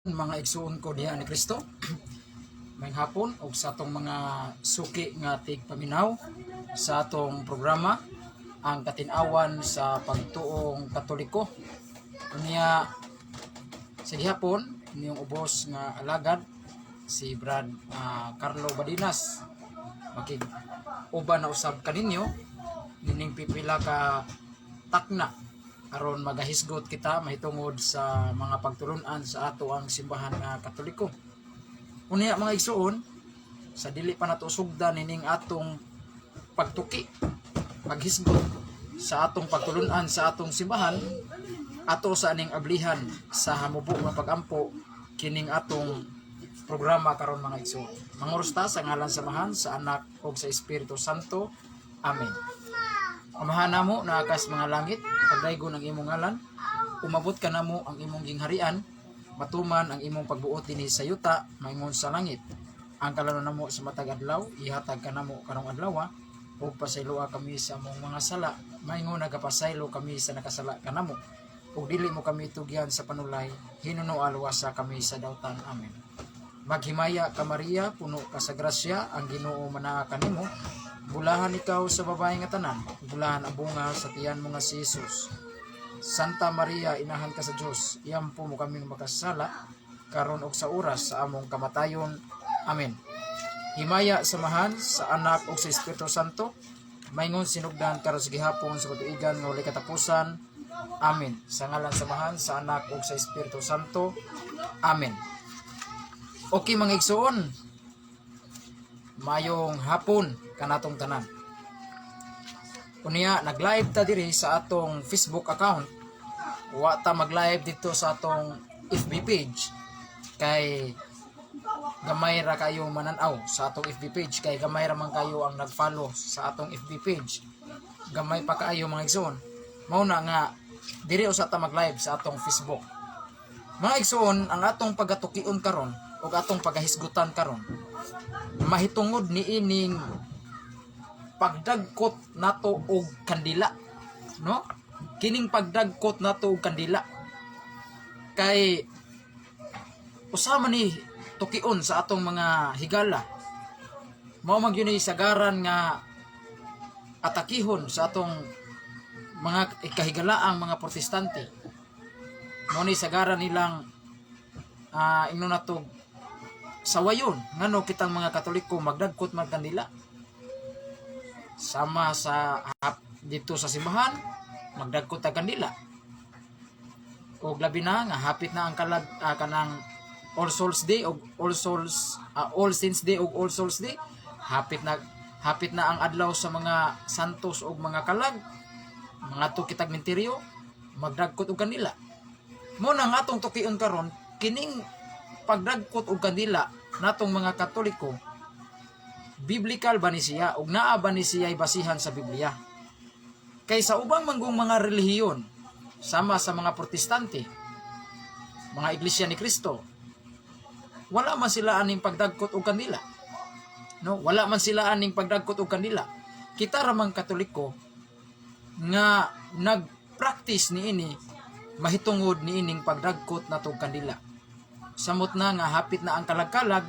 Mga igsuon ko diha ni Kristo. Maayong hapon og sa atong mga suki nga tigpaminaw sa atong programa, Ang Katin-awan sa Pagtuong Katoliko. Unya sa gihapon niyong ubos nga alagad, si Brad Carlo Badinas, makig uban na usab kaninyo nining pipila ka takna aron magahisgot kita mahitungod sa mga pagtulunan sa ato ang simbahan nga Katoliko. Unya, mga igsuon, sa dili pa nato sugdan nining atong pagtuki, paghisgot sa atong pagtulunan sa atong simbahan, ato sa aning ablihan sa hamubo nga pagampo kining atong programa karon, mga igsuon. Mangurusta sa ngalan sa Amahan, sa Anak ug sa Espiritu Santo. Amen. Amahan namo na akas mga langit, pagdaygon ang imong ngalan, umabot ka namo ang imong gingharian, matuman ang imong pagbuot dinhi sa yuta maingon sa langit. Ang kalanon namo sa matag adlaw, ihatag kanamo karong adlaw, ug pasayloa kami sa among mga sala, maingon nagapasaylo kami sa nakasala kanamo. Ug dili mo kami tugyan sa panulay, hinunoa luwasa kami sa dautan. Amen. Maghimaya ka, Maria, puno ka sa grasya, ang Ginoo manaa kanimo. Bulahan ikaw sa babae nga tanan, bulahan ang bunga sa tiyan mo nga si Jesus. Santa Maria, inahan ka sa Dios, iampo mo kaming makasala, karon og sa oras sa among kamatayon. Amen. Himaya sa Amahan, sa Anak ug sa Espiritu Santo, maingon sinugdan karon sa gihapon sa katuigan nga walay katapusan. Amen. Sa ngalan sa Amahan, sa Anak ug sa Espiritu Santo. Amen. Okay, mga igsuon. Mayong hapon kanatong tanan. Unya nag-live ta diri sa atong Facebook account. Wa ta mag-live dito sa atong FB page kay gamay ra kayo mananaw sa atong FB page, kay gamay ra man kayo ang nag-follow sa atong FB page. Gamay pa kaayo, mga igsoon. Mao na nga diri usa ta mag-live sa atong Facebook. Mga igsoon, ang atong pagatukion karon ug atong pagahisgutan karon mahitungod niining pagdagkot nato og kandila, no? Kining pagdagkot nato og kandila kay usa man ni tukion sa atong mga higala. Mao man gyud ni sagaran nga atakihon sa atong mga kahigalaang mga Protestante. Mao ni sagaran nilang ingnon nato sawayon ngano kitang mga Katoliko magdagkot man kandila. Sama sa dito sa simbahan, magdagkot ta kandila, og labi na nga hapit na ang kalag kanang All Souls Day og All Saints Day og All Souls Day. Hapit na ang adlaw sa mga santos og mga kalag, mga to kitag minteryo, magdagkot og kandila. Mo na nga atong tukion karon, kining pagdagkot og kandila natong mga Katoliko, biblical ba ni siya ug naa ba ni siya basihan sa Biblia? Kay sa ubang manggong mga relihiyon, sama sa mga Protestante, mga Iglesia ni Cristo, wala man sila aning pagdagkot og kandila, no? Wala man sila aning pagdagkot og kandila. Kita ra mang Katoliko nga nagpractice niini mahitungod niining pagdagkot nato og kandila. Samot na nga hapit na ang kalagkalag,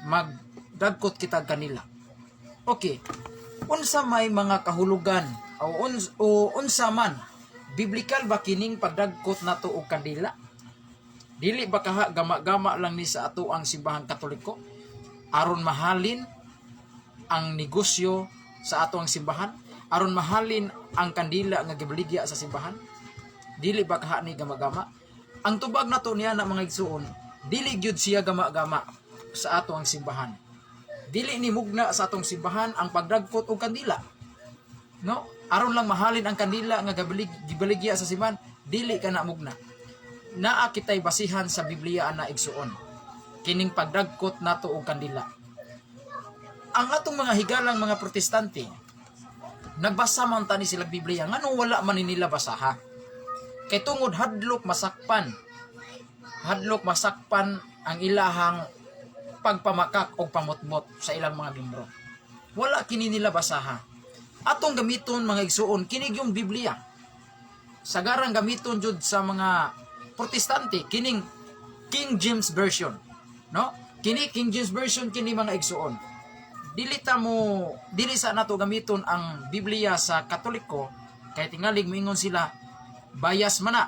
magdagkot kita kanila. Okay, unsa may mga kahulugan o unsa man, biblical ba kining pagdagkot nato og kandila? Dili ba kaha gama-gama lang ni sa ato ang simbahang Katoliko aron mahalin ang negosyo sa ato ang simbahan, aron mahalin ang kandila nga gibaligya sa simbahan? Dili ba kaha ni gama-gama? Ang tubag nato niya na, mga igsuon, dili gyud siya gama-gama sa ato ang simbahan. Dili ni mugna sa atong simbahan ang pagdagkot og kandila, no? Aron lang mahalin ang kandila nga gibaligya sa simbahan, dili ka na mugna. Naa kitay basihan sa Biblia ana, igsuon, kining pagdagkot nato og kandila. Ang atong mga higalang mga Protestante, nagbasa man tani sila Biblia, ngano wala man ni nila basaha? Kay tungod hadlok masakpan ang ilahang pagpamakak o pamutmot sa ilang mga membro. Wala kini nila basaha. Atong gamiton, mga igsuon, kini yung Biblia. Sagarang gamiton jud sa mga Protestante kining King James Version, no? Kini King James Version kini, mga igsuon. Dili ta mo dili sa nato gamiton ang Biblia sa Katoliko kay tingalig moingon sila bias man na,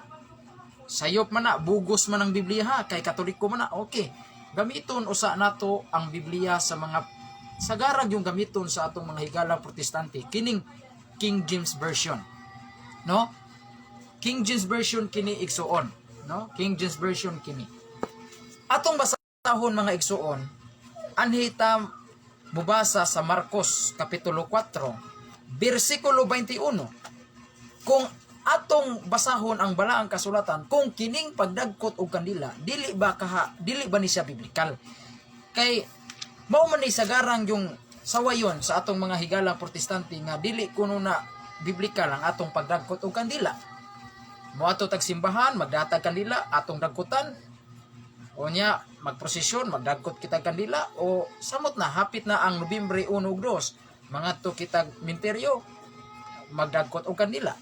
sayop man na, bugos man ang Biblia ha, kay Katoliko man na. Okay, gamiton usa nato ang Biblia sa mga sagarag yung gamiton sa atong mga higalang Protestante, kining King James Version, no? King James Version kini, igsuon, no? King James Version kini. Atong basahon, mga igsuon. Anhi ta mubasa sa Marcos kapitulo 4 bersikulo 21. Kung atong basahon ang balaang kasulatan, kung kining pagdagkot og kandila, dili ba kaha, dili ba ni siya biblikal? Kay mao man ni sagarang yung sawayon sa atong mga higalang Protestante nga dili kuno na biblikal ang atong pagdagkot og kandila. Moadto tag simbahan, magdatag kandila, atong dagkutan. O nya magprosesyon, magdagkot kita kandila, o samot na hapit na ang Nobyembre 1 ug 2, mangadto kitag minteryo, magdagkot og kandila.